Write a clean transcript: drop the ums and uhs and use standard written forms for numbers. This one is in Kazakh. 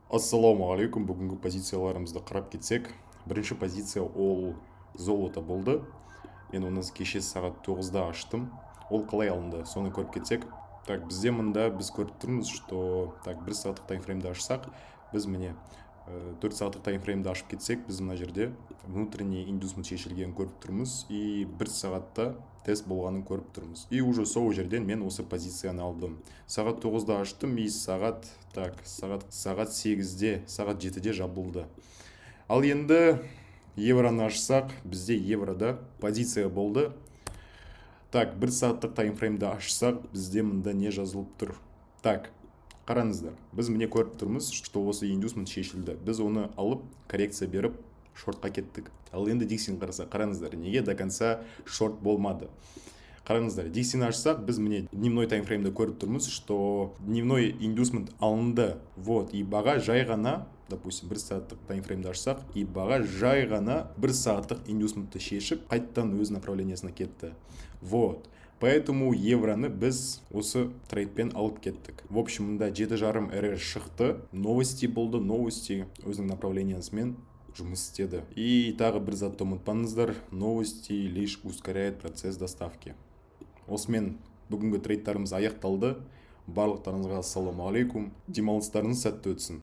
Ассалаумағалейкум! Бүгінгі позицияларымызды қарап кетсек, бірінші позиция ол золото болды. Мен оны кеше сағат 9-да аштым. Ол қалай алынды, соны көріп кетсек. Так, бізде мында біз көріп тұрмыз, что, так, 1 сағаттық таймфреймді ашсақ, біз міне 4 сағаттық таймфреймді ашып кетсек, біз мына жерде внутренний индусмент шешілгенін көріп тұрмыз и 1 сағатта тест болғанын көріп тұрмыз. И уже сол жерден мен осы позицияны алдым. Сағат 9-да аштым и сағат, так, сағат 8-де, сағат 7-де жабылды. Ал енді евроны ашсақ, бізде еврода позиция болды. Так, 1 сағаттық таймфреймді ашсақ, бізде мында не жазылып тұр? Так, қараңыздар, біз міне көріп тұрмыз, что осы индусмент шешілді. Біз оны алып, коррекция беріп, шортқа кеттік. Ал енді DXY-ні қарасақ, қараңыздар, неге до конца шорт болмады? Қараңыздар, DXY-ні ашсақ, біз міне дневной таймфреймді көріп тұрмыз, что дневной индусмент алынды. Вот, и баға жай ғана, допустим, 1 сағаттық таймфреймді ашсақ, и баға жай ғана 1 сағаттық индусментті шешіп, қайтадан өз направлениесіне кетті. Вот поэтому евроны біз осы трейдпен алып кеттік. В общем, мында 7,5 рр шықты. Новости болды, новости өзінің направлениесімен жұмыс істеді. И тағы бір затты ұмытпаңыздар: новости лишь ускоряет процесс доставки. Осымен бүгінгі трейдтарымыз аяқталды. Барлықтарыңызға ассалаумағалейкум, демалыстарыңыз сәтті өтсін!